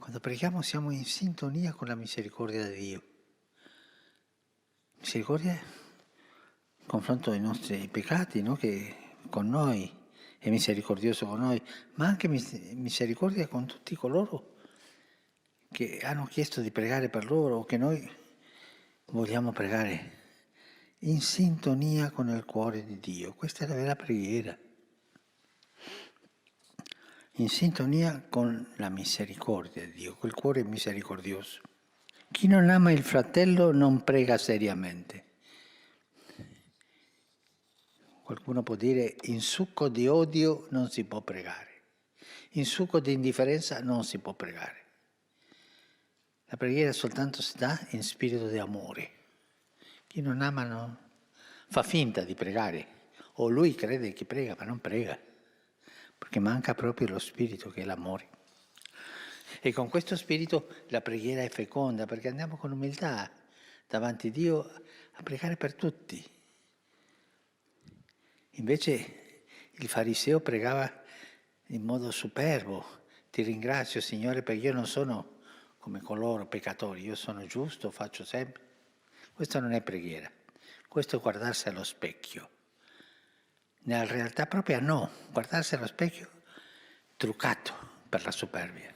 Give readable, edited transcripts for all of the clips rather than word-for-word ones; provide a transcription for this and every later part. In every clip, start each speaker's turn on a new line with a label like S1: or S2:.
S1: Quando preghiamo siamo in sintonia con la misericordia di Dio. Misericordia in confronto ai nostri peccati, no? Che con noi è misericordioso con noi, ma anche misericordia con tutti coloro che hanno chiesto di pregare per loro o che noi vogliamo pregare in sintonia con il cuore di Dio. Questa è la vera preghiera. In sintonia con la misericordia di Dio, col cuore misericordioso. Chi non ama il fratello non prega seriamente. Qualcuno può dire: in succo di odio non si può pregare, in succo di indifferenza non si può pregare. La preghiera soltanto si dà in spirito di amore. Chi non ama non fa finta di pregare, o lui crede che prega ma non prega, perché manca proprio lo spirito che è l'amore. E con questo spirito la preghiera è feconda, perché andiamo con umiltà davanti a Dio a pregare per tutti. Invece il fariseo pregava in modo superbo: ti ringrazio Signore perché io non sono come coloro peccatori, io sono giusto, faccio sempre. Questo non è preghiera, questo è guardarsi allo specchio. Nella realtà propria no, guardarsi allo specchio truccato per la superbia.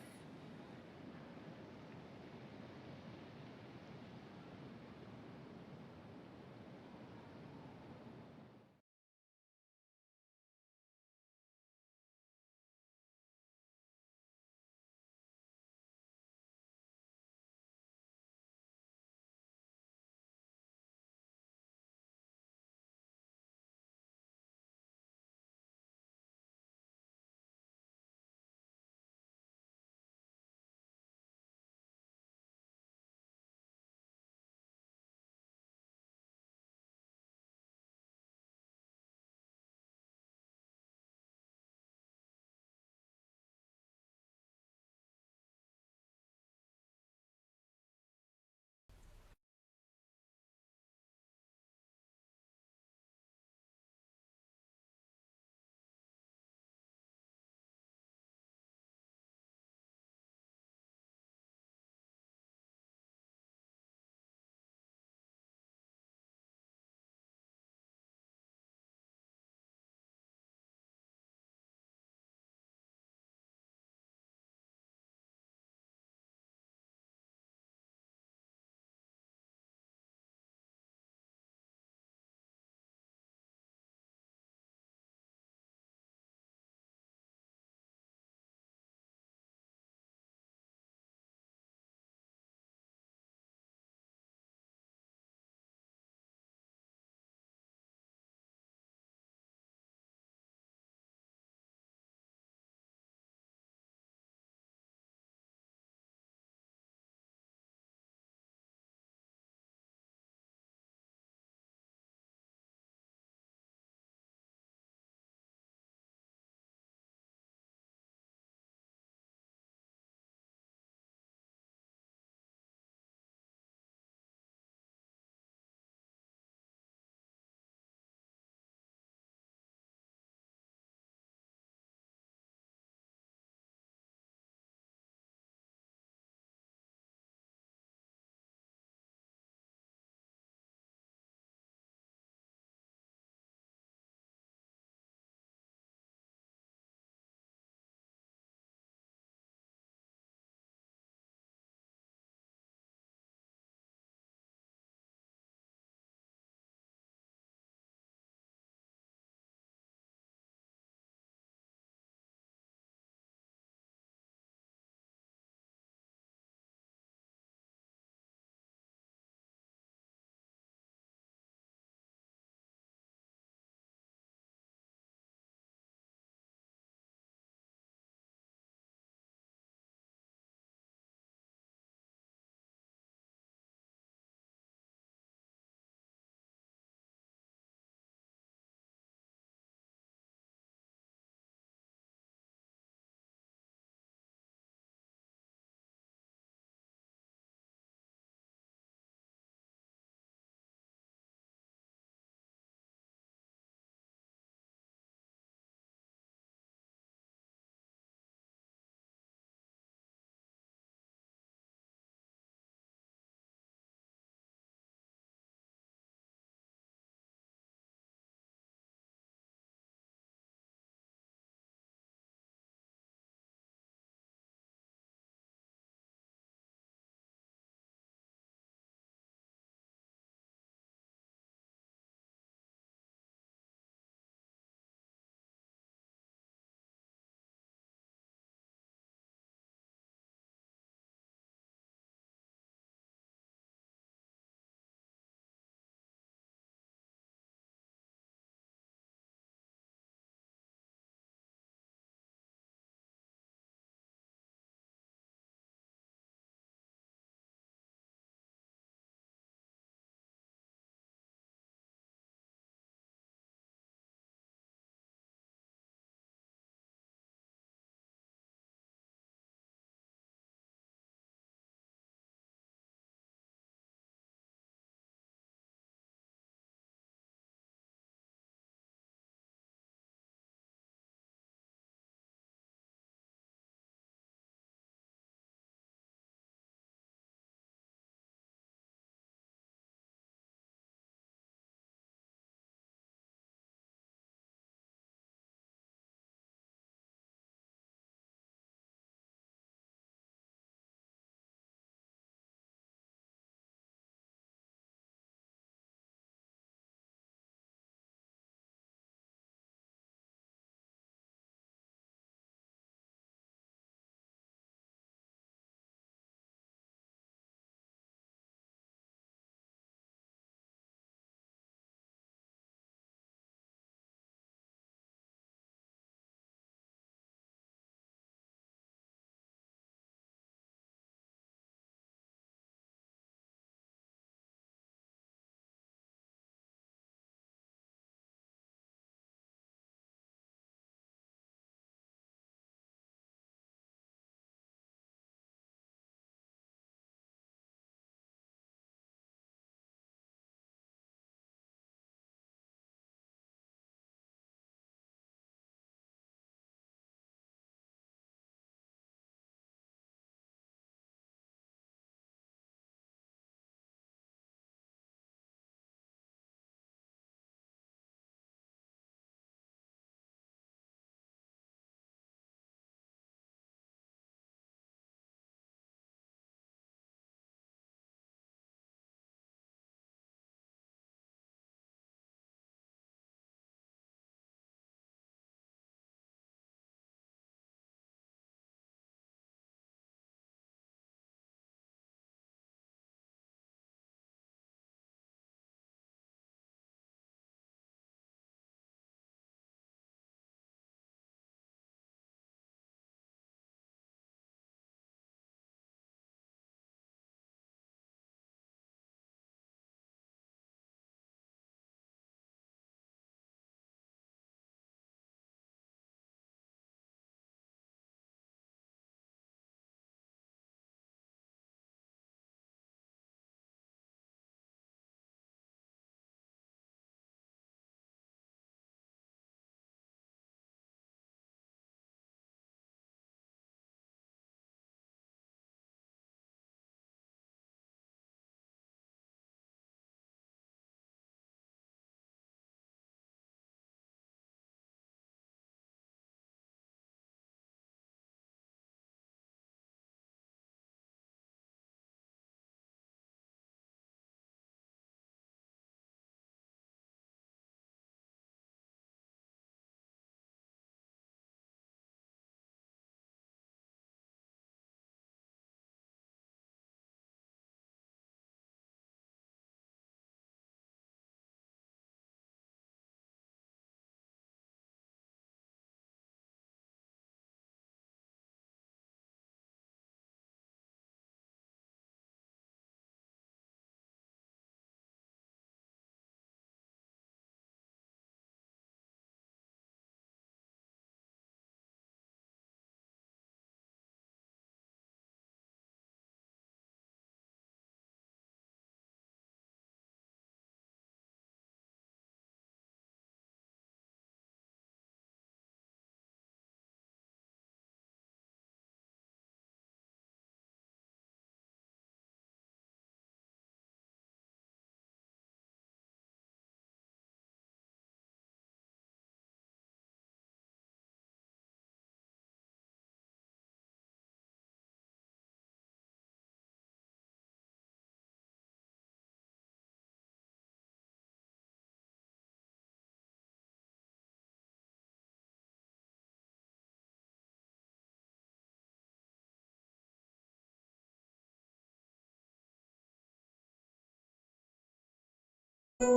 S2: मनशा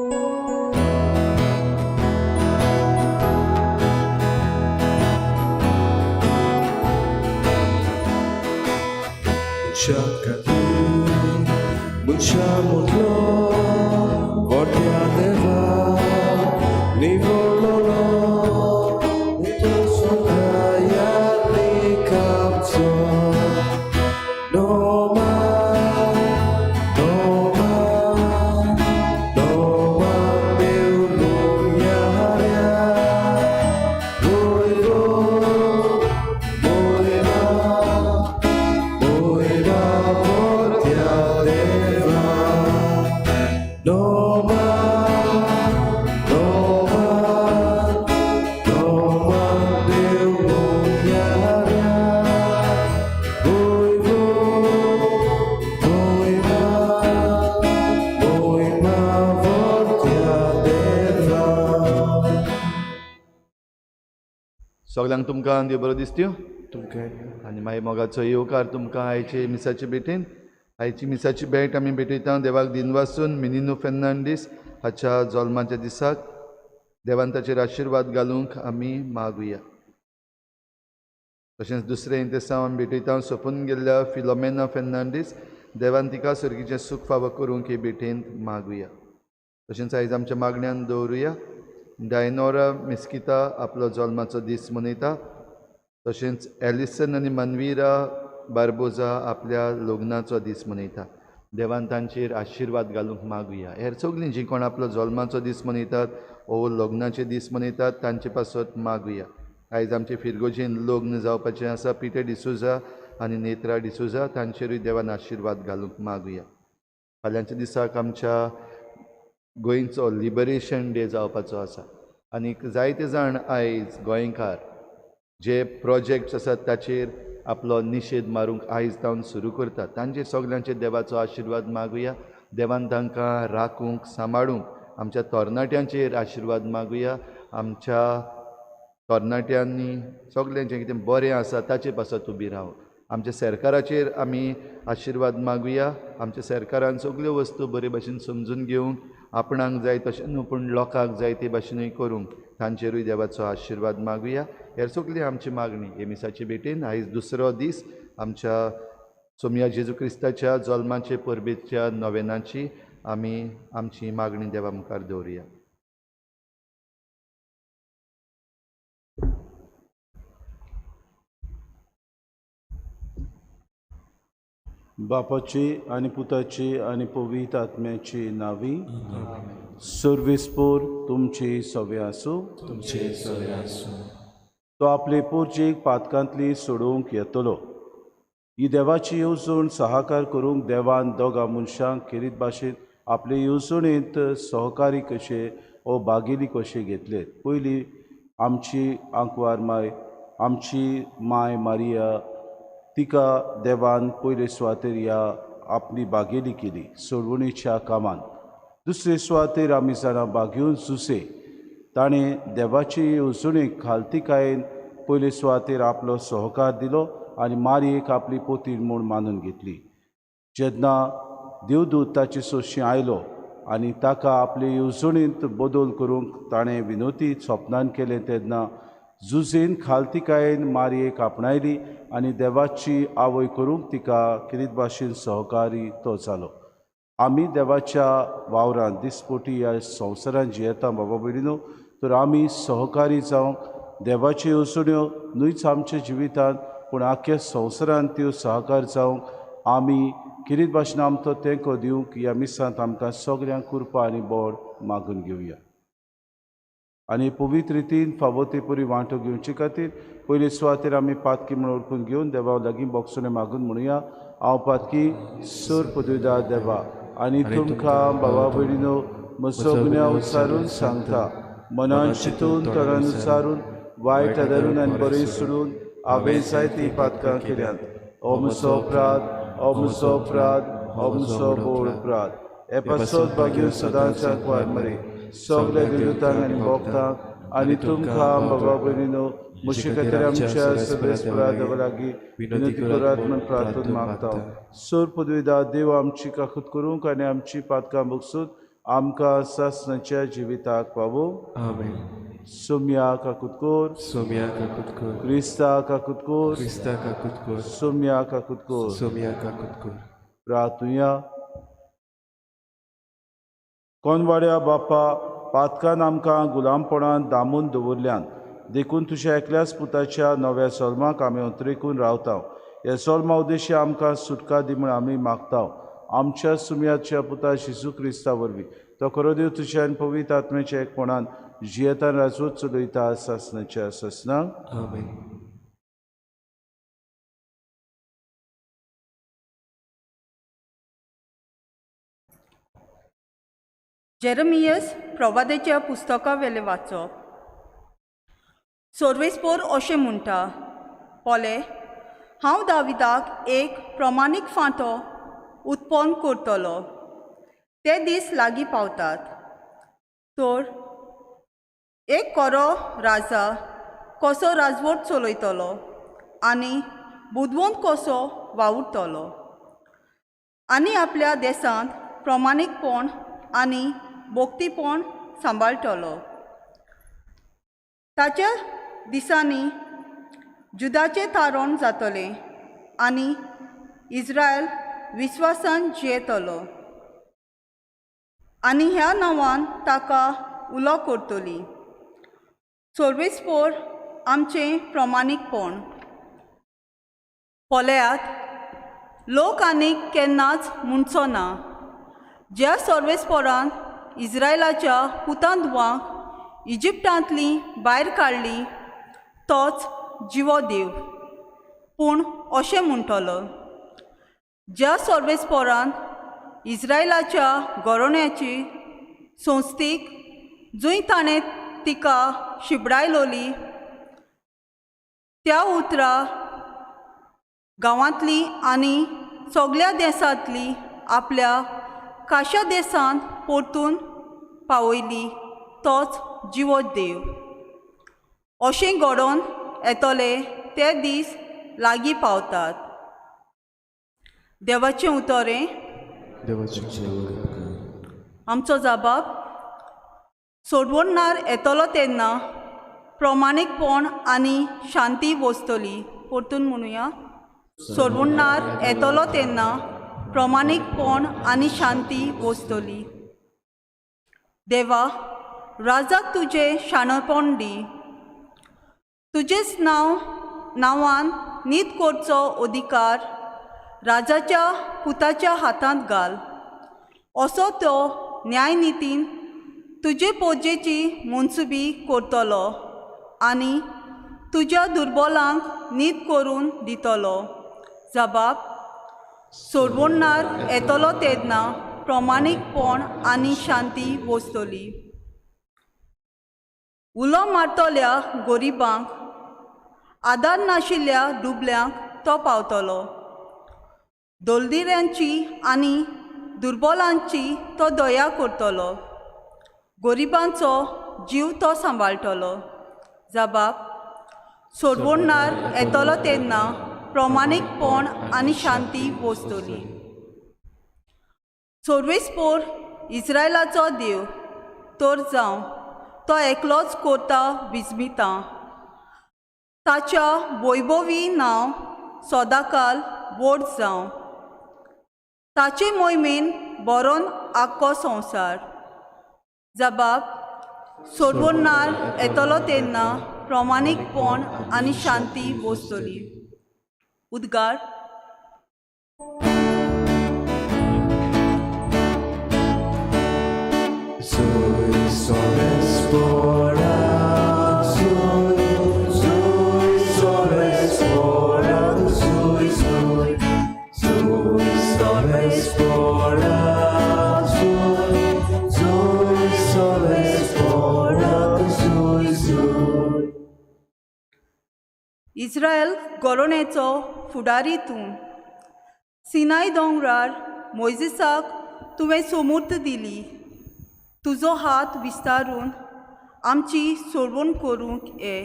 S2: मुटलो गोट्या देवा निवळलो No man, no man, no man meu No man, no man, no man deu
S3: सगल्यांक तुमकां देव बरो दिसत्यो आनी मागीर मोगाचो येवकार तुमकां आयचे मिसाचे भेटेन. आयची मिसाची भेट आमी भेटयता देवाक दिनवासून मिनिनो फेर्नांडीस हाच्या जल्माच्या दिसाक देवान ताचेर आशिर्वाद घालूंक आमी मागुया. तशेंच दुसरें इंतेसांव आमी भेटयता सोंपून गेल्ल्या फिलोमेना फेर्नांडीस देवान तिका सर्गीचें सूख फावो करूंक हे भेटेंत मागुया. तशेंच आयज आमच्या मागण्यान दवरुया डायनोरा मिस्किता आपलो जल्माचो दीस मनयता. तशेंच एलिसन आनी मनविरा बार्बोजा आपल्या लग्नाचो दीस मनयता. देवान तांचेर आशिर्वाद घालूंक मागुया. हेर सगळीं जीं कोण आपलो जल्माचो दीस मनयतात ओ लग्नाचे दीस मनयतात तांचे पासत मागुया. आयज आमचे फिरगोजेन लग्न जावपाचें आसा पिटर डिसोजा आनी नेत्रा डिसोजा तांचेरूय देवान आशिर्वाद घालूंक मागुया. फाल्यांच्या दिसाक आमच्या गोंयचो लिबरेशन डे जावपाचो आसा आनीक जायते जाण आयज गोंयकार जे प्रोजेक्ट्स आसात ताचेर आपलो निशेध मारूंक आयज जावन सुरू करतात तांचेर सगल्यांचेर देवाचो आशिर्वाद मागुया. देवान तांकां राखूंक सांबाळूंक आमच्या तरणाट्यांचेर आशिर्वाद मागुया. आमच्या तरणाट्यांनी सगळें जें कितें बरें आसा ताचे पासत उबी राव. आमच्या सरकाराचेर आमी आशिर्वाद मागुया. आमच्या सरकारान सगल्यो वस्तू बरे भाशेन समजून घेवंक आपणाक जाय तशें न्हू पूण लोकांक जाय ते भाशेनूय करूंक तांचेरूय देवाचो आशिर्वाद मागुया. हेर सगली आमची मागणी हे मिसाचे भेटेन आयज दुसरो दीस आमच्या सोमया जेजू क्रिस्ताच्या जल्माचे परबेच्या नोवेनाची आमी आमची मागणी देवा मुखार दवरुया.
S4: बापाची आनी पुताची आनी पवित्र आत्म्याची नावी. सर्वेस्पोर तुमची सवे आसूं.
S2: तुमचे सवे आसूं.
S4: तो आपले पोरचेक पातकांतली सोडोवंक येतलो. ही देवाची येवजण सहाकार करूंक देवान दोगां मनशांक खेरीत भाशेन आपले येवजणेंत सहकारी कशे ओ बागेली कशे घेतले. पयली आमची आंकवार माय आमची माय मारिया तिका देवान पयले सुवातेर ह्या आपली बागेली केली सोडवणीच्या कामान. दुसरे सुवातेर आमी जाणां बागेवन जुसे ताणें देवाची येवजणेक खालतीकायेन पयले सुवातेर आपलो सहकार दिलो आनी मारयेक आपली पोतीर म्हूण मानून घेतली. जेन्ना देवदूत ताचे सोशी आयलो आनी ताका आपले येवजणेंत बदल करूंक ताणें विनोती सपनान केलें तेन्ना जुझेन खालतीकायेन मारयेक आपणायली आनी देवाची आवय करूंक तिका खेरीत भाशेन सहकारी तो जालो. आमी देवाच्या वावरांत दिसपोटी ह्या संवसारांत जियेता बाबा भयणीनो, तर आमी सहकारी जावंक देवाच्यो येवजण्यो न्हूच आमच्या जिवितांत पूण आख्या संवसारांत त्यो सहकार जावंक आमी खेरीत भाशेन आमचो तेंको दिवंक ह्या मिसांत आमकां सगल्यांक कृपा आनी बळ मागून घेवया. आनी पवित्र रितीन फावो ते परी वांटो घेवचे खातीर पयले सुवातेर आमी पातकी म्हूण वळखून घेवन देवा लागीं बोगसणें मागून म्हणुया. हांव पातकी सोर पदवीदार देवा आनी तुमकां बाबा भयणीनो म्हजो गुन्यांव उचारून सांगता. मनान चिंतून तोंडान उचारून वायट आदारून आनी बरें सोडून हांवें जायतीं पातकां केल्यांत. हो म्हजो अपराध, हो म्हजो अपराध, हो म्हजो भोव अपराध. हे पासत भाग्य सदांच आंकवार मरे सगल्या देवतांक आनी भक्तांक आनी तुमकां बाबा भयणीनो म्हजे खातीर आमच्या सर्वेस्परा देवा लागीं विनंती करात म्हूण प्रार्थना मागता. सोर पदवीदार देव आमची काकूत करूंक आनी आमची पातकां भोगसून आमकां सासणाच्या जिविताक पावो.
S2: आमेन.
S4: सोम्या काकुतकोर.
S2: सोम्या काकुतकोर.
S4: क्रिस्ता काकुतकोर.
S2: क्रिस्ता काकुतकोर.
S4: सोम्या काकुतकोर.
S2: सोम्या काकुतकोर.
S4: प्रातुया. कोनवाड्या बापा, पातकान आमकां गुलामपणान दामून दवरल्यान, देखून तुज्या एकल्याच पुताच्या नव्या सोल्माक आमी अंतरेकून रावता. ह्या सोल्मा उद्देशी आमकां सुटका दी म्हूण आमी मागता, आमच्या सुम्याच्या पुता जेजू क्रिस्ता वरवीं. तो खरो देव तुज्या आनी पवित्र आत्म्याच्या एकपणान जियेतान राजवट चलयता सासणाच्या सासणाक.
S2: आमेन.
S5: जेरमियस प्रवादेच्या पुस्तका वेलें वाचप. सोर्वेस्पोर अशें म्हणटा, पोले हांव दाविदाक एक प्रमाणीक फांटो उत्पन्न करतलो, ते दीस लागीं पावतात. तर एक कोरो राजा कसो राजवट चलयतलो आनी बुदवंत कसो वावुरतलो आनी आपल्या देशांत प्रमाणीकपण आनी भक्तीपण सांबाळटलो. ताच्या दिसांनी जुदाचें तारण जातलें आनी इस्रायल विस्वासान जियेतलो आनी ह्या नांवान ताका उलो करतली. सर्वेस्पोर आमचें प्रमाणीकपण. पळयात, लोक आनीक केन्नाच म्हणचो ना, ज्या सर्वेस्पोरान इस्रायलाच्या पुतां धुवांक इजिप्टांतली भायर काडली तोच जिवो देव. पूण अशें म्हणटलो, ज्या सर्वेस्पोरान इस्रायलाच्या गोरोण्याची संस्थीक जंय ताणें तिका शिबडायलोली त्या उतरां गांवांतली आनी सगल्या देसांतली आपल्या काशा देसांत परतून पावयली तोच जिवो देव. अशें घडोवन येतले ते दीस लागीं पावतात. देवाचें उतरें. आमचो जबाब. सोडवणदार येतलो तेन्ना प्रमाणीकपण आनी शांती वसतली. परतून म्हणुया, सोडवणदार येतलो तेन्ना प्रमाणीकपण आनी शांती वसतली. देवा, राजाक तुजें शाणपण दी, तुजेच नांव नांवान नीत करचो अधिकार राजाच्या पुताच्या हातांत घाल. असो तो न्यायनितीन तुजे पोजेची मनसुबी करतलो आनी तुज्या दुर्बलांक नीत करून दितलो. जबाब. सोडवणदार येतलो तेन्ना प्रमाणीकपण आनी शांती वसतली. उलो मारतल्या गरिबांक, आदार नाशिल्ल्या दुबल्यांक तो पावतलो. दलदिऱ्यांची आनी दुर्बलांची तो दया करतलो. गरिबांचो जीव तो सांबाळटलो. जबाब. सोडवणदार येतलो तेन्ना प्रमाणीकपण आनी शांती वसतली. सर्वेस्पोर इस्रायलाचो देव तर जावं, तो एकलोच करता विस्मिता. ताच्या वैभवी नांव सदांकाल व्हड जावं. ताचे मोहिमेन बरोवन आख्खो संवसार. जबाब. सोडवणदार येतलो तेन्ना प्रमाणीकपण आनी शांती वसतली. उद्गार. इस्रायल गोरोण्याचो फुडारी तूं. सिनाय दोंगरार मोयजेसाक तुवें सोमूर्त दिली. तुजो हात विस्तारून आमची सोडवण करूंक ये.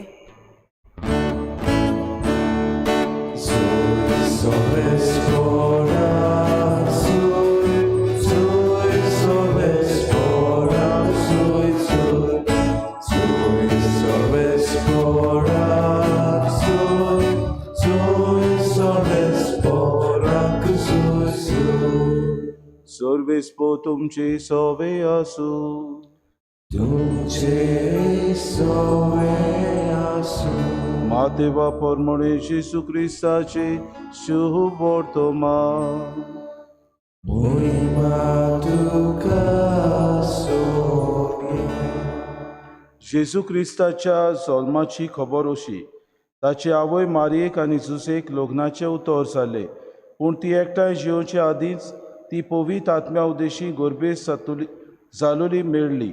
S4: तुमचे सवे आसूं.
S2: तुमचे सवे आसूं.
S4: मातेवा परमणे जेजू क्रिस्ताचे शुभ वर्तमान.
S2: मोहिमा तुका सोबया.
S4: जेजू क्रिस्ताच्या जल्माची खबर अशी. ताची आवय मारयेक आनी जुसेक लग्नाचें उतर जालें, पूण ती एकठांय जियोवचे आदींच ती पवित्र आत्म्या उदेशी गर्भेस्त जालोली मेळ्ळी.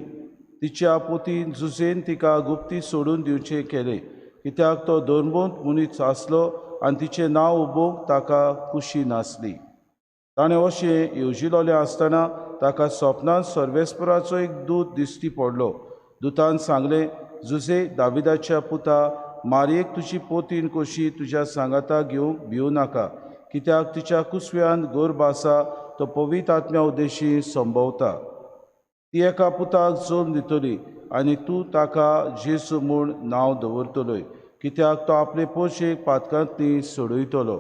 S4: तिच्या पोतीन जुसेन तिका गुप्ती सोडून दिवचें केलें, कित्याक तो धर्मोंत मनीस आसलो आनी तिचें नांव उबोवंक ताका खुशी नासली. ताणें अशें येवजिलोलें आसतना ताका सपनांत सर्वेस्पराचो एक दूत दिश्टी पडलो. दुतान सांगलें, जुसे दाविदाच्या पुता, मारयेक तुजी पोतीन कशी तुज्या सांगाता घेवंक भिवू नाका, कित्याक तिच्या कुसव्यान गर्भ आसा तो पवित्र आत्म्या उद्देशी संभवता. ती एका पुताक जल्म दितली आनी तूं ताका जेजू म्हूण नांव दवरतलोय, कित्याक तो आपले पोशेक पातकांतली सोडयतलो.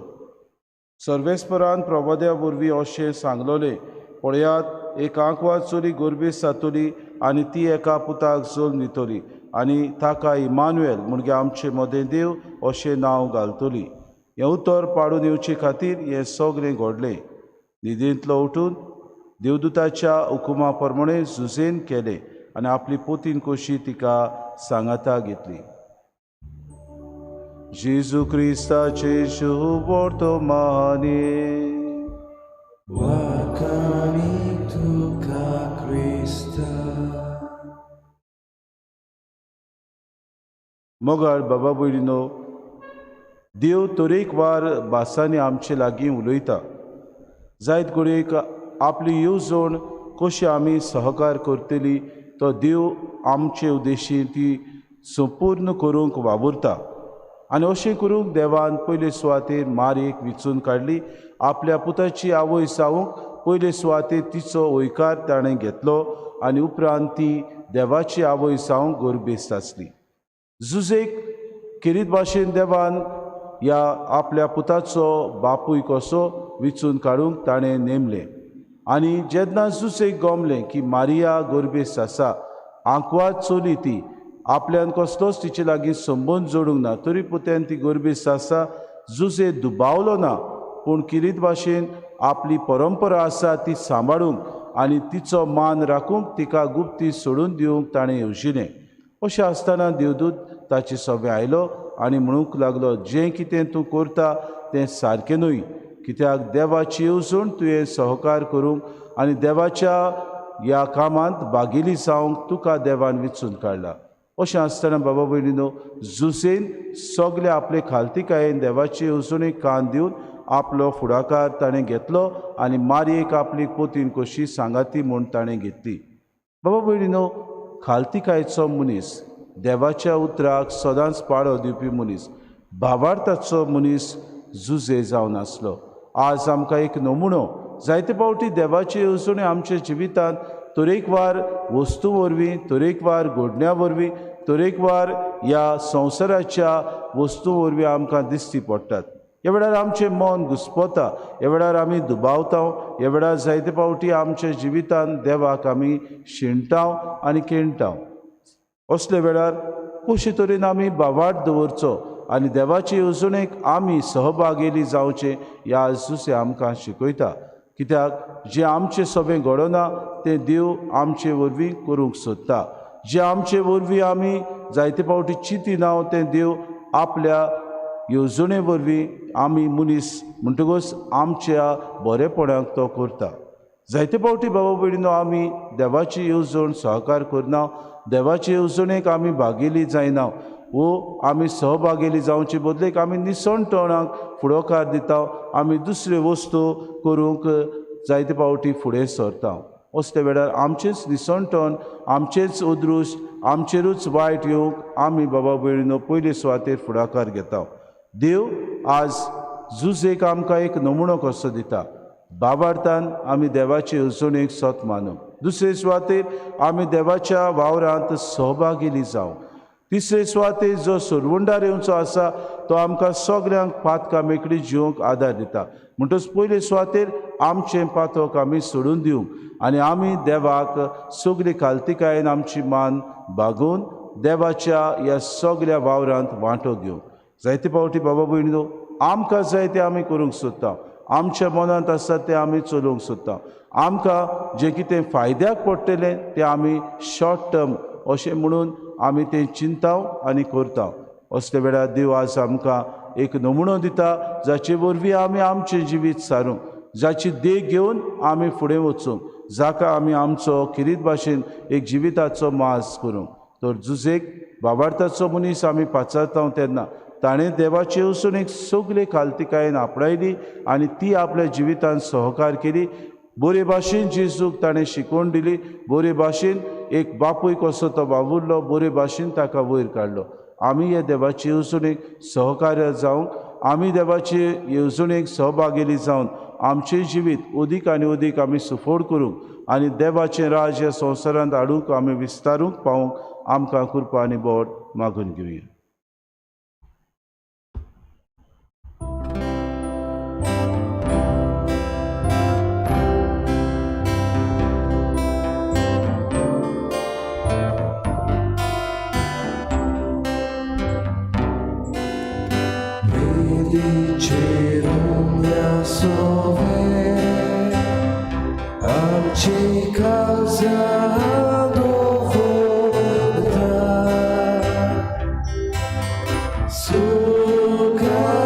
S4: सर्वेस्परान प्रबोध्या वरवीं अशें सांगलोलें, पळयात, एक आंकवार चली गर्भेस्त जातली आनी ती एका पुताक जल्म दितली आनी ताका इमानुएल म्हणजे आमचे मदें देव अशें नांव घालतली. हें उतर पाडून येवचे खातीर हें सगळें घडलें. न्हिदेंतलो उठून देवदूताच्या हुकुमा प्रमाणे जुझेन केलें आनी आपली पोतीन कशी तिका सांगाता घेतली. जेजू क्रिस्ताचे शुभ वर्तमाने.
S2: वाखाणी तुका क्रिस्ता.
S4: मोगाळ बाबा भयणीनो, देव तरेकवार भासांनी आमचे लागीं उलयता. जायत घडयेक आपली येवजण कशी आमी सहकार करतली तो देव आमचे उद्देशी ती संपूर्ण करूंक वावुरता. आनी अशें करूंक देवान पयले सुवातेर मारयेक विचून काडली. आपल्या पुताची आवय जावंक पयले सुवातेर तिचो हयकार ताणें घेतलो आनी उपरांत ती देवाची आवय जावंक गर्भेस्त आसली. जुझेक खेरीत भाशेन देवान ह्या आपल्या पुताचो बापूय कसो विचून काडूंक ताणें नेमलें. आनी जेन्ना जुझेक गमलें की मारिया गर्भेस्त आसा, आंकवार चली ती, आपल्यान कसलोच तिचे लागीं संबंद जोडूंक ना, तरी पुत्यान ती गर्भेस्त आसा, जुझे दुबावलो ना, पूण किरीत भाशेन आपली परंपरा आसा ती सांबाळूंक आनी तिचो मान राखूंक तिका गुप्ती सोडून दिवंक ताणें येवजिलें. अशें आसतना देवदूत ताचे सभे आयलो आनी म्हणूंक लागलो, जें कितें तूं करता तें सारकें न्हय, कित्याक देवाची येवजण तुवें सहकार करूंक आनी देवाच्या ह्या कामांत भागिली जावंक तुका देवान विचून काडला. अशें आसतना बाबा भयणीनो, जुसेन सगळे आपले खालतीकायेन देवाचे येवजणेक कान दिवन आपलो फुडाकार ताणें घेतलो आनी मारयेक आपली पोतीन कशी सांगाती म्हूण ताणें घेतली. बाबा भयणीनो, खालतीकायेचो मनीस, देवाच्या उतराक सदांच पाळो दिवपी मनीस, भावार्थाचो मनीस जुझे जावन आसलो. आज आमकां एक नमुनो. जायते फावटी देवाची येवजणे आमच्या जिवितांत तरेकवार वस्तू वरवीं, तरेकवार घडण्या वरवीं, तरेकवार ह्या संवसाराच्या वस्तू वरवीं आमकां दिश्टी पडटात. ह्या वेळार आमचें मन घुस्पता, ह्या वेळार आमी दुबावता, ह्या वेळार जायते फावटी आमच्या जिवितांत देवाक आमी शिणटा आनी केणटा. असले वेळार कशे तरेन आमी भावार्थ दवरचो आनी देवाचे येवजणेक आमी सहभागेली जावचें ह्या जुसे आमकां शिकयता. कित्याक जें आमचें सगळें घडना तें देव आमचे वरवीं करूंक सोदता. जें आमचे वरवीं आमी जायते फावटी चिंतिना तें देव आपल्या येवजणे वरवीं आमी मनीस म्हणटकूच आमच्या बरेपणाक तो करता. जायते फावटी बाबा भयणीनो, आमी देवाची येवजण सहकार करना, देवाचे येवजणेक आमी भागेली जायना वो आमी सहभागेली जावचे बदलेक आमी निसणटणाक फुडोकार दिता, आमी दुसऱ्यो वस्तू करूंक जायते फावटी फुडें सरता. असल्या वेळार आमचेंच निसणटण, आमचेंच अदृश्ट, आमचेरूच वायट येवंक आमी बाबा भयणीनो पयले सुवातेर फुडाकार घेता. देव आज जुझेक आमकां एक नमुनो कसो दिता. भावार्थान आमी देवाचे येवजणेक सत मानूंक, दुसरे सुवातेर आमी देवाच्या वावरांत सहभागेली जावं. तिसरे सुवातेर जो सोडवणदार येवचो आसा तो आमकां सगल्यांक पातकां मेकळी जिवंक आदार दिता. म्हणटच पयले सुवातेर आमचें पातक आमी सोडून दिवंक आनी आमी देवाक सगली कालतिकायेन आमची मान बागोवन देवाच्या ह्या सगल्या वावरांत वांटो घेवंक. जायते फावटी बाबा भयणीनो आमकां जाय तें आमी करूंक सोदता, आमच्या मनांत आसा तें आमी चलोवंक सोदता, आमकां जें कितें फायद्याक पडटलें तें आमी शॉर्ट टर्म अशें म्हणून आमी तें चिंताव आनी करता. असल्या वेळार देव आज आमकां एक नमुनो दिता जाचे वरवीं आमी आमचें जिवीत सारूंक, जाची देख घेवन आमी फुडें वचूंक, जाका आमी आमचो खेरीत भाशेन एक जिविताचो मास करूंक. तर जुजेक बाबार्थाचो मनीस आमी पाचारता तेन्ना ताणें देवाची येवजण सगळे खालतिकायेन आपणायली आनी ती आपल्या जिवितान सहकार केली. बरे भाशेन जेजूक ताणें शिकवण दिली, बरे भाशेन एक बापूय कसो तो वावुरलो, बरे भाशेन ताका वयर काडलो. आमी ह्या देवाचे येवजणेक सहकार्य जावंक, आमी देवाचे येवजणेक सहभागी जावन आमचें जिवीत अदीक आनी अदीक आमी सुफोड करूंक आनी देवाचें राज्य संवसारांत हाडूंक आमी विस्तारूंक पावूंक आमकां कृपा आनी बोट मागून घेवया.
S2: Amci causa dovolta Sucani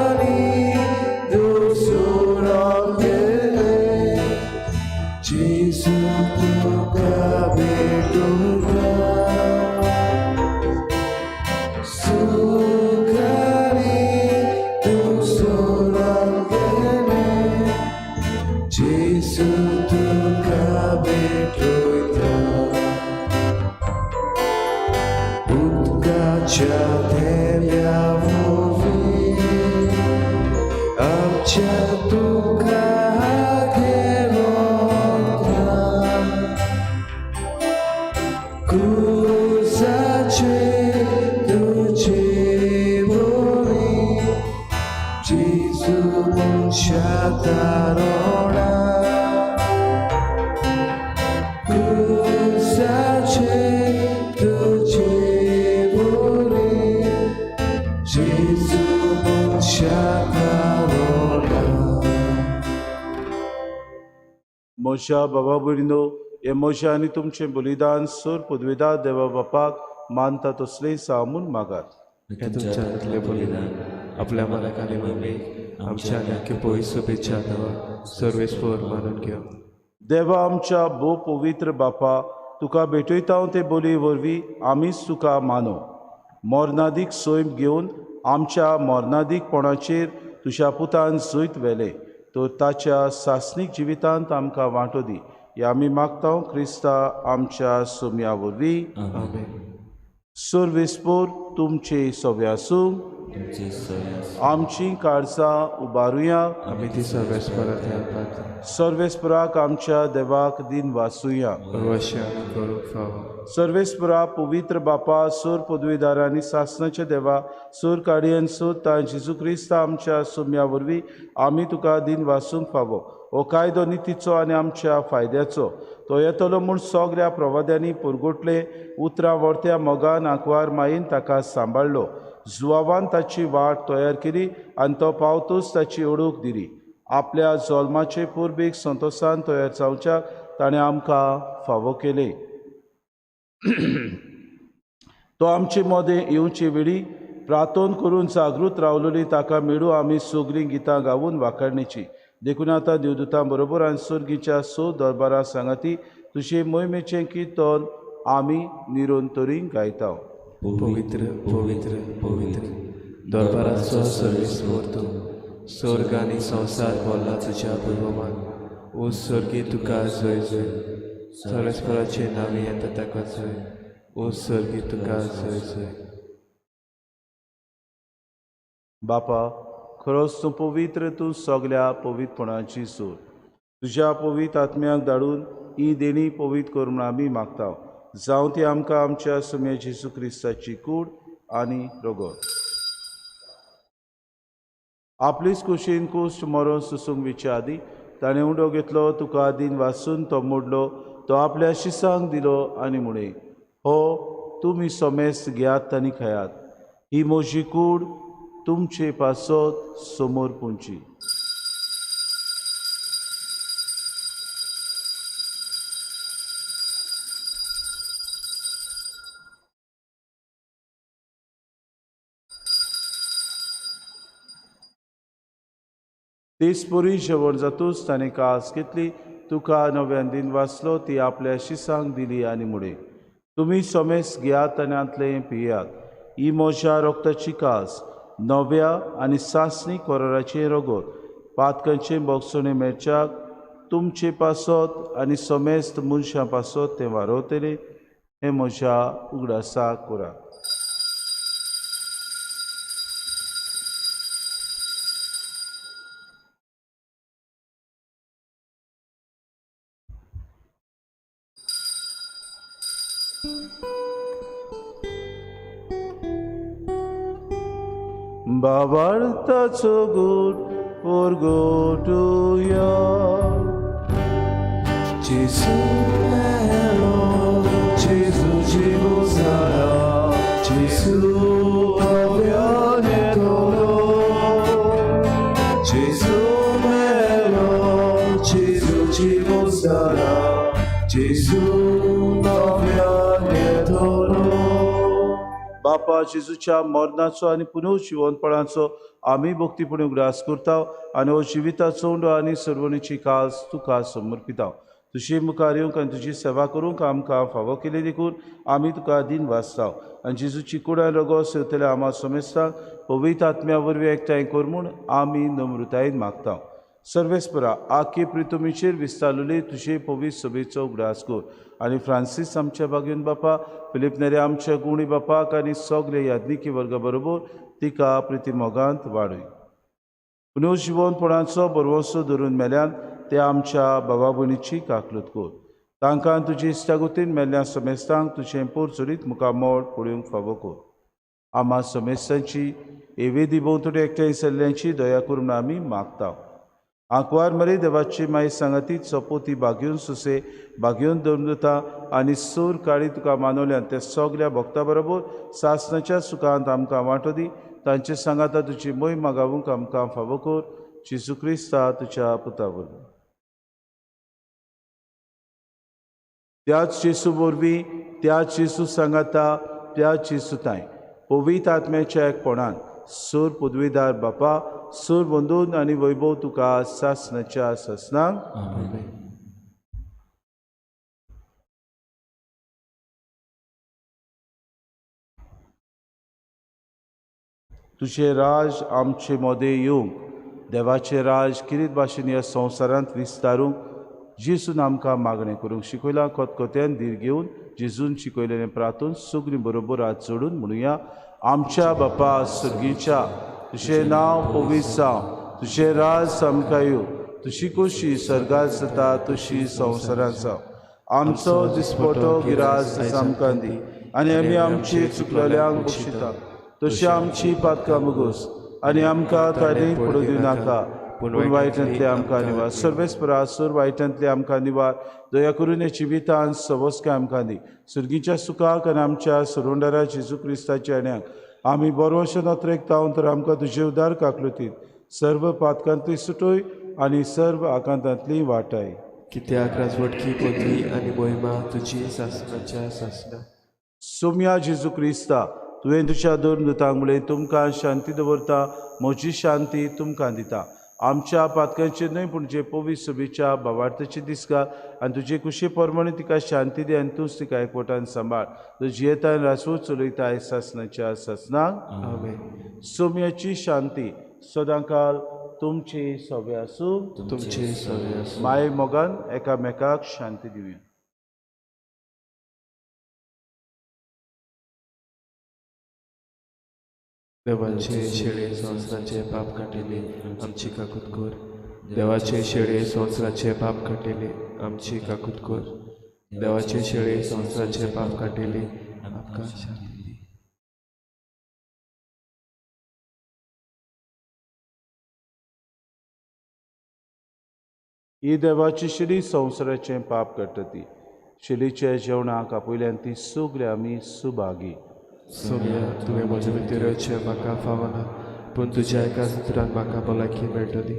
S2: dusurangele Jesu tuka beduka Sucani dusurangele Jesu tuka beduka Utkacha temya vovi Amcha tuka gelota Cruzace duce voli Jesu munshatarona Cruzace duce voli Jesu munshatarona.
S4: म्हज्या बाबा भयणीनो, हे म्हजें आनी तुमचें बलिदान सोर पदवेदार देवा बापाक मानता तसलें सामून मागात.
S2: हे तुमच्या हातांतलें बलिदान आपल्या मनाक आनी मम्मीक आमच्या आनी आख्खे पयस शुभेच्छा देवा सर्वेस्पर मानून घेव.
S4: देवा आमच्या भोव पवित्र बापा, तुका भेटयता ते बोली वरवीं आमीच तुका मानो. मरणादीक सैम घेवन आमच्या मरणादीकपणाचेर तुज्या पुतान जैत व्हेलें तर ताच्या सासणीक जिवितांत आमकां वांटो दी. हे आमी मागता क्रिस्ता आमच्या सोम्या वरवीं.
S2: आमेन.
S4: सर्वेस्पर तुमचे सवे आसूं. आमची काळजां उबारुया.
S2: आमी ती सर्वेस्पराक ध्यान
S4: सर्वेस्पराक आमच्या देवाक दिन वाचुया.
S2: अवश्य आमी करूंक फावो.
S4: सर्वेस्परा पवित्र बापा, सोर पदवीदार आनी सासणाच्या देवा, सोर काडयेन सोदता जेजू क्रिस्ता आमच्या सोम्या वरवीं आमी तुका दिन वाचूंक फावो. हो कायदो नितीचो आनी आमच्या फायद्याचो तो येतलो म्हूण सगल्या प्रवाद्यांनी पुरगुटले उतरां वर्त्या मोगान आंकवार मायेन ताका सांबाळ्ळो. जुवावान ताची वाट तयार केली आनी तो पावतूच ताची ओडूक दिली. आपल्या जल्माचे पुर्बीक संतोशान तयार जावच्याक ताणें आमकां फावो केलें. तो आमचे मदें येवचे वेळी प्रार्थन करून जागृत रावलोली ताका मेळूं आमी सगळीं गितां गावून वाखाणणेची. देखून आतां देवदूतां बरोबर आनी सर्गीच्या स दरबारा सांगाती तुजे मोहिमेचें किर्तन आमी निरंतरी गायता.
S2: पवित्र पवित्र पवित्र दरबाराचो सर्वेस्पर तूं, स्वर्ग आनी संवसार भरला तुज्या वैभवान. ओ स्वर्गी तुका जय जय, सर्वेस्पराचे नांवी येता ताका जय. ओ स्वर्गी तुका जय जय.
S4: बापा, खरोच तूं पवित्र, तूं सगल्या पवित्रपणाची सोद. तुज्या पवित्र आत्म्याक धाडून ही देणी पवित्र कर म्हूण आमी मागता. जावं ती आमकां आमच्या सुम्या जेजू क्रिस्ताची कूड आनी रगत. आपलीच कुशीन कुश्ट मरोन सुसूंक विच्या आदी ताणें उंडो घेतलो, तुका दिन वासून तो मोडलो, तो आपल्या शिसांक दिलो आनी म्हळें, हो तुमी समेस्त घेयात आनी खायात, ही म्हजी कूड तुमचे पासत समोर पुंची. तेच परी जेवण जातूच ताणें कास घेतली, तुका नव्यान दिन वाचलो, ती आपल्या शिसांक दिली आनी म्हळें, तुमी समेस्त घेयात आनी आंतलें पियात, ही म्हज्या रक्ताची कास, नव्या आनी सासणी कोराराचें रगत, पातकांचें बोगसणें मेळच्याक तुमचे पासत आनी समेस्त मनशां पासत तें वारवतलें, हें म्हज्या उगडासाक करात. बाबार्थाचो गूट परगटुया.
S2: जेजू मेलो, जेजू जिवो जाला, जेजू नव्यान येतलो. जेजू मेलो, जेजू जिवो जाला, जेजू नव्यान येतलो.
S4: बापा जेजूच्या मरणाचो आनी पुनर्जिवनपणाचो आमी भक्तीपणी उगडास करता आनी हो जिविताचो उंडो आनी सर्वणीची कास तुका समर्पिता. तुजे मुखार येवंक आनी तुजी सेवा करूंक आमकां फावो केली देखून आमी तुका दिन वाचता आनी जेजूची कूड आनी रगत सेवतल्या आमा समेस्तांक पवित्र आत्म्या वरवीं एकठांय कर म्हूण आमी नम्रतायेन मागता. सर्वेस्परा आखे प्रितुमीचेर विस्तारलेली तुजे पवित्र सभेचो उगडास कर आनी फ्रांसीस आमच्या बागेन बापा, फिलीप नेरे आमच्या गुणी बापाक आनी सगळे याज्ञिकी वर्गा बरोबर तिका प्रिती मोगांत वाडय. पुनर्जिवनपणाचो बरवसो धरून मेल्यान ते आमच्या बाबा भयणीची काकलूत कर, तांकां तुजी इश्टागतीन मेल्ल्या समेस्तांक तुजें पोरचुरीत मुखामळ पळोवंक फावो कर. आमा समेस्तांची एवेदी भोंवतणी एकठांय जाल्ल्यांची दया करून आमी मागता. आंकवार मरे देवाची माई सांगाती चपोती बागेवन सुसे बागेवन दवरता आनी सूर काळी तुका मानवल्यान ते सगल्या भक्ता बरोबर सासणाच्या सुखांत आमकां वांटो दी. तांचे सांगाता तुजी मोय मागावूंक आमकां फावो कर. जेजू क्रिस्ता तुज्या पुता वरवीं. त्याच जेजू वरवीं, त्याच जेजू सांगाता, त्याच जेजू तांय पवित्र आत्म्याच्या एकपणान सूर पदवीदार बापा, सूर बंदून आनी वैभव तुका सासणाच्या सासणाक. तुजें राज आमचे मदें येवंक, देवाचें राज किरीत भाशेन ह्या संवसारांत विस्तारूंक जेजून आमकां मागणें करूंक शिकयलां. खतखत्यान धीर घेवन जेजून शिकयलेलें प्रातून सगळीं बरोबर हात जोडून म्हणुया. आमच्या बापा सर्गीच्या, तुजें नांव पवित्र जावं, तुजें राज आमकां येवं, तुजी खोशी सर्गात जाता तशी संवसारांत जावं. आमचो दिसपटो गिरास आमकां दी आनी आमी आमची चुकलेल्यांक बक्षिता तशी आमची पातकां मुगोस आनी आमकां ताणें पडूं दिवनाका, पूण वायटांतले आमकां निवार. सर्वेस्परा सूर वायटांतले आमकां निवार, दया करून जिवितान सवस्काय आमकां दी. सुर्गीच्या सुखाक आनी आमच्या सरोंडरा जेजू क्रिस्ताच्या येण्याक आमी बरोवशे नत्रेक तावन तर आमकां तुजे उदार काकलुतीत सर्व पातकांतली सुटोय आनी सर्व आकांतांतली वाटाय.
S2: कित्याक राजवटकी पदवी आनी मोहिमा तुजी सासणाच्या सासणा.
S4: सोम्या जेजू क्रिस्ता, तुवें तुज्या दोन दुतांक म्हणलें, तुमकां शांती दवरता, म्हजी शांती तुमकां दिता. आमच्या पातकांचेर न्हय पूण जे पवित्र सभेच्या भावार्थाची दिसका आनी तुजे कुशी प्रमाणे तिका शांती दी आनी तूंच तिका एकवटान सांबाळ. तूं जियेता आनी रासवळ चलयता सासणाच्या सासणाक.
S2: आमेन.
S4: सोम्याची शांती सदांकाल तुमची सवे आसूं.
S2: तुमचे सवे आसूं.
S4: माये मोगान एकामेकाक शांती दिवया.
S2: देवाचे शेळे संवसाराचे पाप काडटले आमची काकूत कर. देवाचे शेळे संवसाराचे पाप काडटले आमची काकूत कर. देवाचे शेळे संवसाराचे पाप काडटले आमकां शांती दी.
S4: ही देवाची शिली संवसाराचें पाप काडटा ती शिलीच्या जेवणाक आपयल्यान ती सगळी आमी सुभागी.
S2: सोम्या, तुवें म्हज्या भितर येवचें म्हाका फावना, पूण तुज्या एका सुत्रान म्हाका भलायकी मेळटली.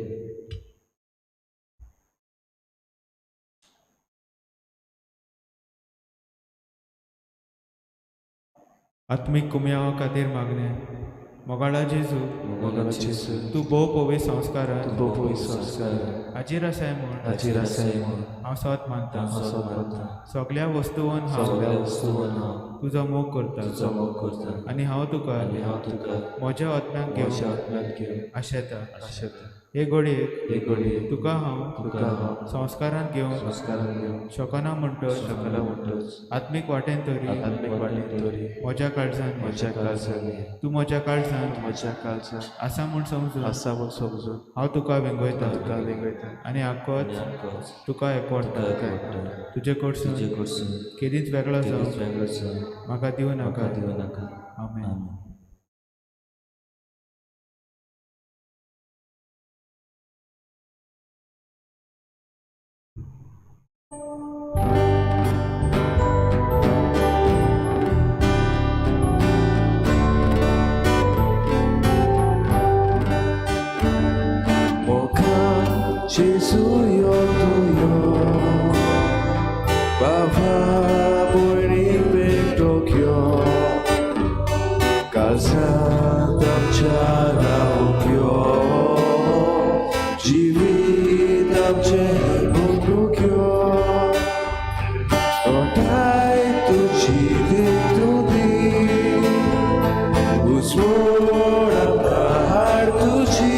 S6: आत्मीक कुमयावा खातीर मागणें. मोगाळा जेजू,
S2: मोगाळा जेजू,
S6: तूं भोव पवित्र संस्कारान
S2: तूं भोव पवित्र संस्कारान
S6: हाजीर आसाय म्हूण
S2: हाजीर आसाय म्हूण
S6: हांव सत मानता.
S2: हांव सत मानता.
S6: सगळ्या वस्तूंन हांव
S2: सगळ्या वस्तूंन हांव
S6: तुजो मोग करता
S2: तुजो मोग करता
S6: आनी हांव तुका
S2: आनी हांव तुका
S6: म्हज्या आत्म्याक
S2: म्हज्या
S6: घेवन
S2: आत्म्यांत घेवन
S6: आशेता.
S2: आशेता.
S6: हे घडयेक
S2: हे घडयेक
S6: तुका हांव
S2: तुका हांव
S6: संस्कारांत घेवन
S2: संस्कारांत घेवन
S6: शकना म्हणटच
S2: शकना म्हणटच
S6: आत्मीक वाटेन तरी
S2: आत्मीक वाटेन तरी
S6: म्हज्या काळजान
S2: म्हज्या काळजान
S6: तूं म्हज्या काळजान
S2: म्हज्या काळजान
S6: आसा म्हूण समजून
S2: आसा म्हूण समजून
S6: हांव तुका वेंगयता
S2: तुका वेंगयता
S6: आनी आकोच तुका एकवटता. तुजे कडसून केदींच वेगळो जावं म्हाका दिवं नाका. आमेन.
S2: Gesù io tuyo Baba bueni petokyo Casa damcha raukyo Jivi damche mundukyo Otai tuji ditudi Usmora bahar tuji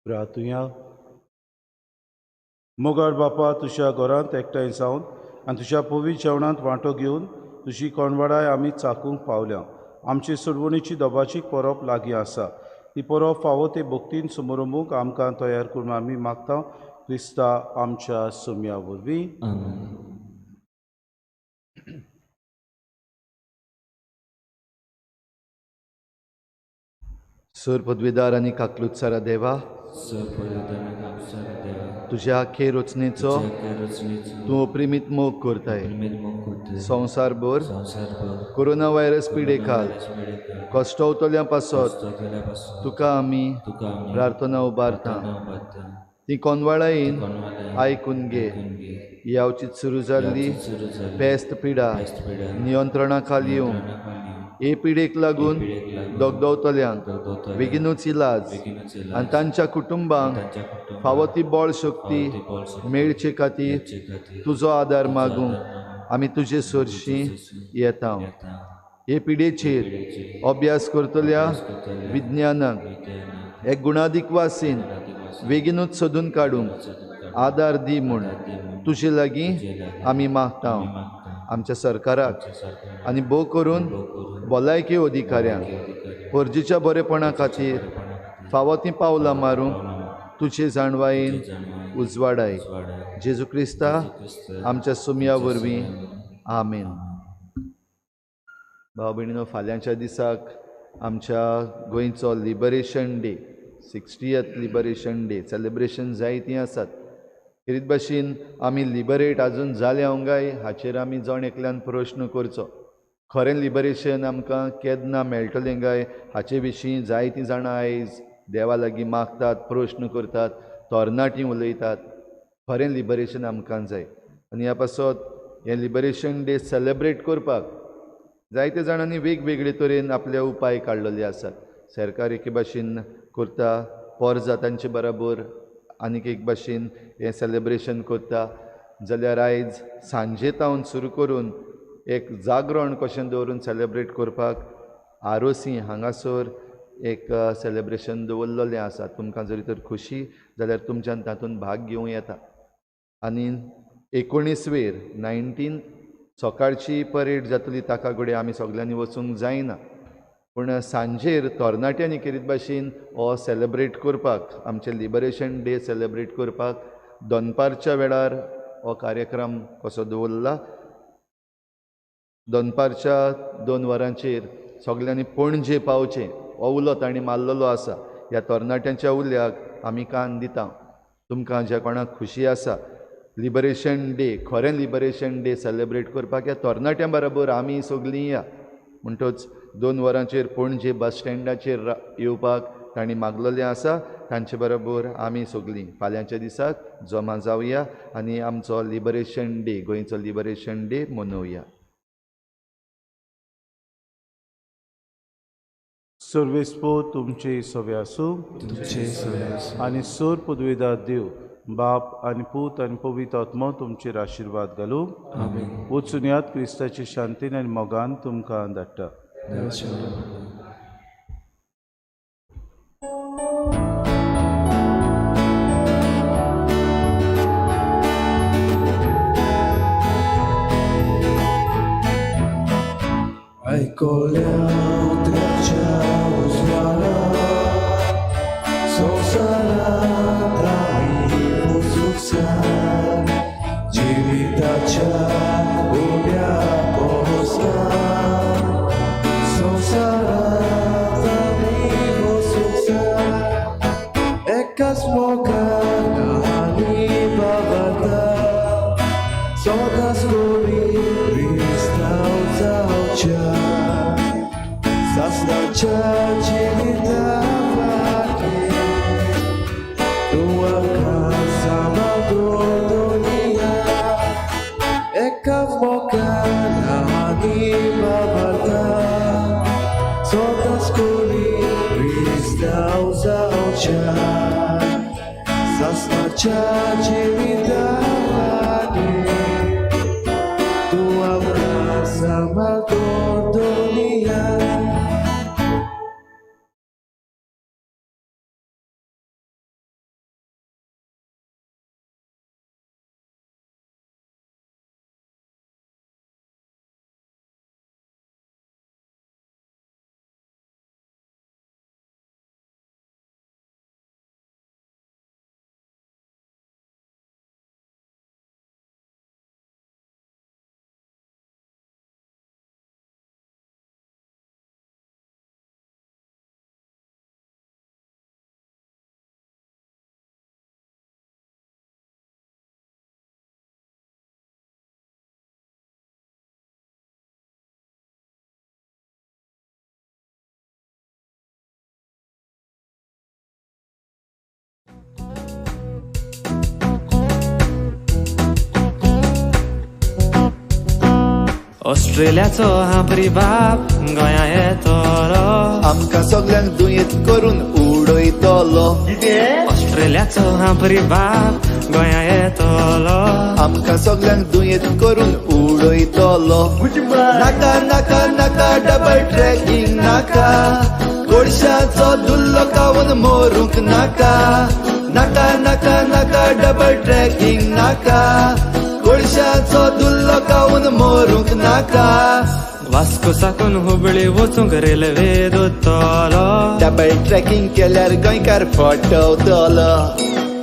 S4: प्रार्थुया. मोगाळ बापा, तुज्या घरांत एकठांय जावन आनी तुज्या पवित्र जेवणांत वांटो घेवन तुजी कोणवाडाय आमी चाकूंक पावल्या. आमची सोडवणीची दबाजीक परब लागीं आसा. ती परब फावो ते भक्तीन समरंभूंक आमकां तयार करून आमी मागता क्रिस्ता आमच्या सोम्या वरवीं.
S3: सर पदवीदार आनी काकलुत्सारा देवा, तुज्या आखे रचनेचो तूं अपरिमीत मोग करताय. संवसारभर कोरोना व्हायरस पिडेखाल कश्टवतल्या पासत तुका आमी प्रार्थना उबारता. ती कोनवाळायेन आयकून घे. यावचीत सुरू जाल्ली पेस्त पिडा नियंत्रणा खाल येवंक, हे पिडेक लागून दगदवतल्यांक बेगीनूच इलाज आनी तांच्या कुटुंबांक फावो ती बळ शक्ती मेळचे खातीर तुजो आदार मागूंक आमी तुजे सरशीं येता. हे पिडेचेर अभ्यास करतल्या विज्ञानाक एक गुणादीक वासीन बेगीनूच सोदून काडूंक आदार दी म्हूण तुजे लागीं आमी मागता. आमच्या सरकाराक आनी भोव करून भलायकी अधिकाऱ्यांक परजेच्या बरेपणा खातीर फावो तीं पावलां मारूंक तुजे जाणवायेन उजवाडाय. जेजू क्रिस्ता आमच्या सुमया वरवीं आमेन. भाव भयणीनो, फाल्यांच्या दिसाक आमच्या गोंयचो liberation day, 60th liberation day celebration जायतीं आसात. खेरीत भाशेन आमी लिबरेट आजून जाल्या काय हाचेर आमी जण एकल्यान प्रश्न करचो. खरें लिबरेशन आमकां केन्ना मेळटलें काय हाचे विशीं जायतीं जाणां आयज देवा लागीं मागतात, प्रश्न करतात, तरणाटीं उलयतात. खरें लिबरेशन आमकां जाय आनी ह्या पासत हें लिबरेशन डे सेलेब्रेट करपाक जायते जाणांनी वेगवेगळे तरेन आपले उपाय काडलेले आसात. सरकार एके भाशेन करता, पोरजा तांचे बराबर आनीक एक भाशेन हें सेलेब्रेशन करता, जाल्यार आयज सांजे तावन सुरू करून एक जागरण कशें दवरून सेलेब्रेट करपाक आरोसी हांगासर एक सेलेब्रेशन दवरलेलें आसा. तुमकां जरी तर खुशी जाल्यार तुमच्यान तातूंत भाग घेवं येता. आनी 19वेर 19 सकाळची परेड जातली, ताका घडये आमी सगल्यांनी वचूंक जायना, पूण सांजेर तरणाट्यांनी खेरीत भाशेन हो सेलेब्रेट करपाक, आमचें लिबरेशन डे सेलेब्रेट करपाक दनपारच्या वेळार हो कार्यक्रम कसो दवरला. दनपारच्या 2 वरांचेर सगल्यांनी पणजे पावचें हो उलो तांणी मारलेलो आसा. ह्या तरणाट्यांच्या उल्याक आमी कान दिता. तुमकां ज्या कोणाक खुशी आसा लिबरेशन डे, खरें लिबरेशन डे सेलेब्रेट करपाक ह्या तरणाट्यां बरोबर आमी सगलीं या. म्हणटच 2 वरांचेर पणजे बस स्टँडाचेर येवपाक तांणी मागलेलें आसा. तांचे बरोबर आमी सगलीं फाल्यांच्या दिसाक जमा जावया आनी आमचो लिबरेशन डे, गोंयचो लिबरेशन डे मनोवया.
S4: सर्वेस्पो तुमचे सवे आसूं,
S2: तुमचे सवे आसूं.
S4: आनी सोर पदवेदार देव बाप आनी पूत आनी पवित्र आत्मो तुमचेर आशिर्वाद घालूं.
S2: आमेन.
S4: वचून याद क्रिस्ताची शांतीन आनी मोगान तुमकां धाडटा.
S7: आयकल्या उतराच्या उजवाडा संवसारांत आमी वचूंक जाय, जिविताच्या उब्या पोसकान संवसारांत आमी वचूंक जाय. एकाच मोगान आनी बाबाता सदांच करी क्रिस्तांव जावच्या सासणाच्या जिविता फाटीं तूं आमकां सांबाळून दवरिया. एका मोगान आनी बाबाता सदांच करी क्रिस्तांव जावच्या सासणाच्या जिविता फाटीं तूं आमकां सांबाळून दवरिया.
S8: ऑस्ट्रेलियाचो हांबरी बाप गोंया येतलो,
S3: आमकां सगल्यांक दुयेंत करून उडयतलो.
S8: ऑस्ट्रेलियाचो हांबरी बाप गोंया येतलो,
S3: आमकां सगल्यांक दुयेंत करून उडयतलो. नाका नाका नाका डबल ट्रॅकिंग नाका, कोळशाचो धुल्लो खावन मरूंक नाका. नाका नाका नाका डबल ट्रॅकिंग नाका, कोळशाचो धुल्लो खावन मरूंक नाका.
S8: वास्को साकून हुबळी वचूंक रेल्वे दोतलो,
S3: डबल ट्रॅकिंग केल्यार गोंयकार फटवतलो.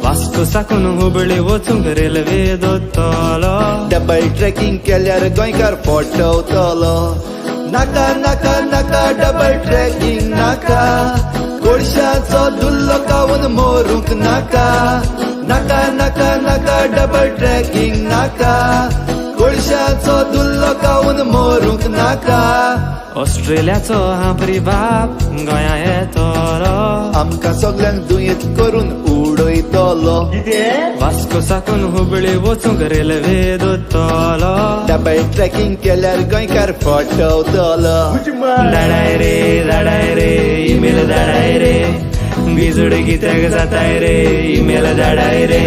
S8: वास्को साकून हुबळी वचूंक रेल्वे दोतलो,
S3: डबल ट्रॅकिंग केल्यार गोंयकार फटवतलो. नाका नाका नाका डबल ट्रॅकिंग नाका, कोळशाचो धुल्लो खावन मरूंक नाका. नाका नाका नाका डबल ट्रॅकिंग नाका, कोळशाचो धुल्लो खावन मरूंक नाका.
S8: ऑस्ट्रेलियाचो हांपरी बाप गोंया येतलो,
S3: आमकां सगल्यांक दुयेंत करून उडयतलो.
S8: वास्को साकून हुबळी वचूंक रेल्वे दोतलो,
S3: डबल ट्रॅकिंग केल्यार गोंयकार फटवतलो.
S8: धाडाय रे धाडाय रे ईमेल धाडाय रे, बिजोड कित्याक जाताय रे ईमेल धाडाय रे.